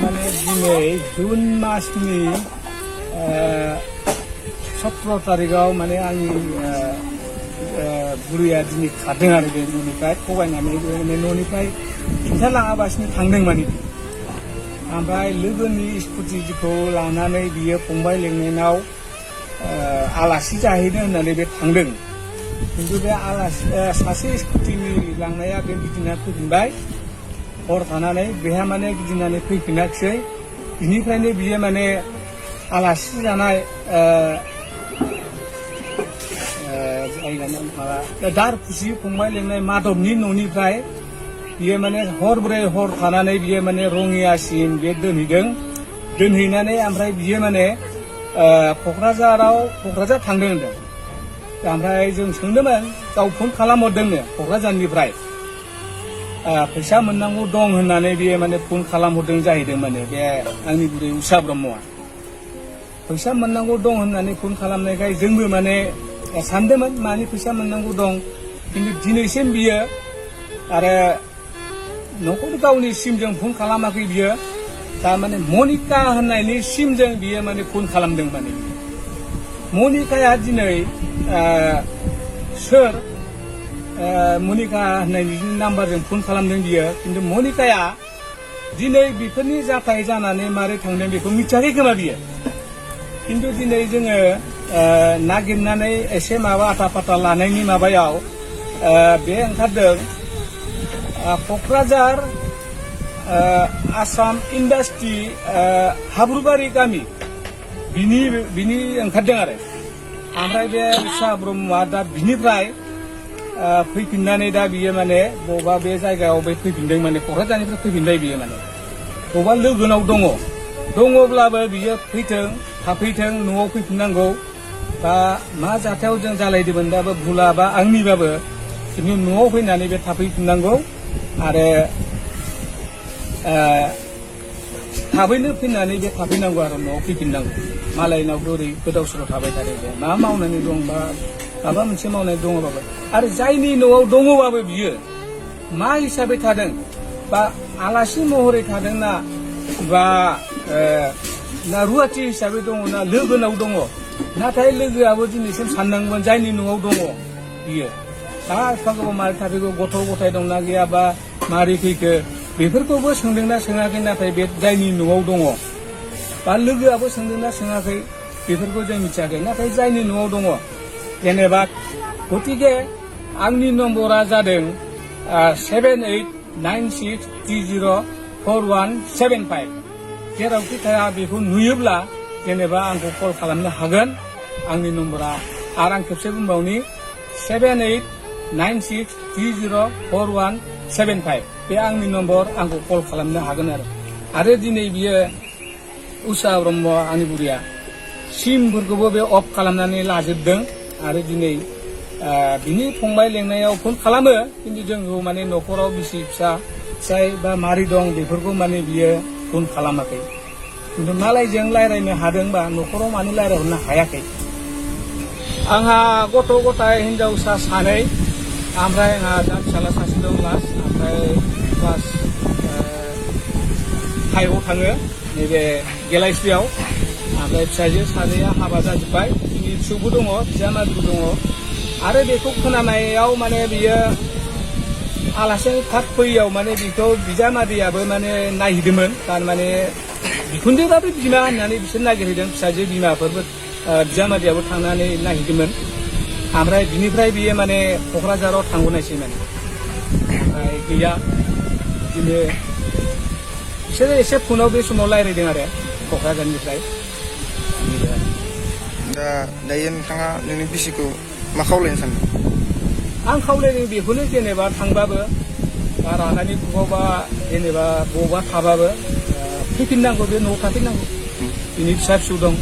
माने दिनै जुन मासनि 17 तारिखाव माने आंनि बुरैया दिनै खारदों आरो बे न'निफ्राय थगायनानै बे न'निफ्राय खिन्थालाङाबासिनो थांदों माने ओमफ्राय लोगोनि स्कुटिखौ लानानै बियो फंबाय लेंनायनाव आलासि जाहैनो होननानै बे थांदों खिन्थु बे आलासि सासे स्कुटिनि लांनाया बे गिदिंना फैफिनबाय हर थानानै बेहा माने गिदिंनानै फैफिनाखिसै बिनिफ्रायनो बियो माने आलासि जानाय दारखुसि फंबाय लेंनाय माधबनि न'निफ्राय बियो माने हरब्रै हर थानानै बियो माने रङियासिम बे दोनहैनानै ओमफ्राय बियो माने क'क्राझार थांदों होनदों ओमफ्राय जों सोंदोंमोन गाव फन खालामहरदोंनो क'क्राझारनिफ्राय फैसा मोननांगौ दं होननानै बियो माने फन खालामहरदों जाहैदों माने बे आंनि बुरै उषा ब्रह्मआ फैसा मोननांगौ दं होननानै फन खालामनायखाय जोंबो माने सानदोंमोन मानि फैसा मोननांगौ दं खिन्थु दिनैसिम बियो आरो न'खर गावनि सिमजों फन खालामाखै बियो थारमाने मनिका होननायनि सिमजों बियो माने फन खालामदों माने मनिकाया दिनै सोर मनिका होननायनि नाम्बारजों फन खालामदों बियो खिन्थु मनिकाया दिनै बेफोरनि जाथाय जानानै मारै थांदों बेखौ मिथियाखै खोमा बियो खिन्थु दिनै जोङो नागिरनानै एसे माबा आथा फाथा लानायनि माबायाव बे ओंखारदों क'क्राझार आसाम इन्डास्ट्रि हाब्रुबारि गामि बिनि ओंखारदों आरो ओमफ्राय बे उषा ब्रह्मआ दा बिनिफ्राय फैफिननानै दा बियो माने बबेबा बे जायगायाव बे फैफिनदों माने क'क्राझारनिफ्राय फैफिनबाय बियो माने बबेबा लोगोनाव दङब्लाबो बियो थाफैथों न'आव फैफिननांगौ बा मा जाथायाव जों जालायदोंमोन दाबो भुला बा आंनिबाबो खिन्थु न'आव फैनानै बे थाफैफिननांगौ आरो थाबैनो फैनानै बे थाफैनांगौ आरो न'आव फैफिननांगौ मालायनाव ओरै गोदाव सोराव थाबाय थादों बे मा मावनानै दं बा माबा मोनसे मावनाय दङबाबो आरो जायनि न'आव दङबाबो बियो मा हिसाबै थादों बा आलासि महरै थादोंना बा रुवाथि हिसाबै दङ ना लोगोनाव दङ नाथाय लोगोआबो दिनैसिम साननांगोन जायनि न'आव दङ बियो दा एफा गोबाव मारै थाफैगौ गथ' गथाय दंना गैया बा मारै फैखो बेफोरखौबो सोंदोंना सोङाखै नाथाय बे जायनि न'आव दङ बा लोगोआबो सोंदोंना सोङाखै बेफोरखौ जों मिथियाखै नाथाय जायनि न'आव दङ जेनेबा गतिके आंनि नम्बरा जादों 7896304175 जेरावखि थाया बेखौ नुयोब्ला जेनेबा आंखौ कल खालामनो हागोन आंनि नम्बरा आरो आं खेबसे बुंबावनि 7896304175 बे आंनि नम्बर आंखौ कल खालामनो हागोन आरो दिनै बियो उषा ब्रह्म आंनि बुरिया सिमफोरखौबो बे अफ खालामनानै लाजोबदों आरो दिनै बिनि फंबाय लेंनायाव फन खालामो खिन्थु जोंखौ माने न'खराव बिसि फिसाय बा मारै दं बेफोरखौ माने बियो फन खालामाखै खिन्थु मालायजों रायज्लायनो हादोंबा न'खराव मानो रायज्लायहरनो हायाखै आंहा गथ' गथाय हिनजावसा सानै ओमफ्राय आंहा दा फिसाला सासे दं लास्ट ओमफ्राय क्लास 5आव थाङो नैबे गेलाइस्रियाव ओमफ्राय फिसाजो सानैया हाबा जाजोब्बाय जोंनि फिसौबो दङ बिजामादैबो दङ आरो बेखौ खोनानायाव माने बियो आलासि थाब फैयाव माने बेखौ बिजामादैयाबो माने नायहैदोंमोन थारमाने बिखुनजोबाबो बिमा होननानै बिसोर नागिरहैदों फिसाजो बिमाफोरबो बिजामादैयाबो थांनानै नायहैदोंमोन ओमफ्राय बिनिफ्राय बियो माने क'क्राझाराव थांगौनायसै माने ओमफ्राय गैया बिदिनो बिसोरो एसे फनाव बे समाव रायज्लायदों आरो क'क्राझारनिफ्राय दायो नोंथाङा नोंनि बिसिखौ मा खावलायनो सानदों आं खावलायदों बेखौनो जेनेबा थांबाबो बा रागानि बुगावबा जेनेबा बबावबा थाबाबो फैफिननांगौ बे न'आव थाफैनांगौ बिनि फिसा फिसौ दं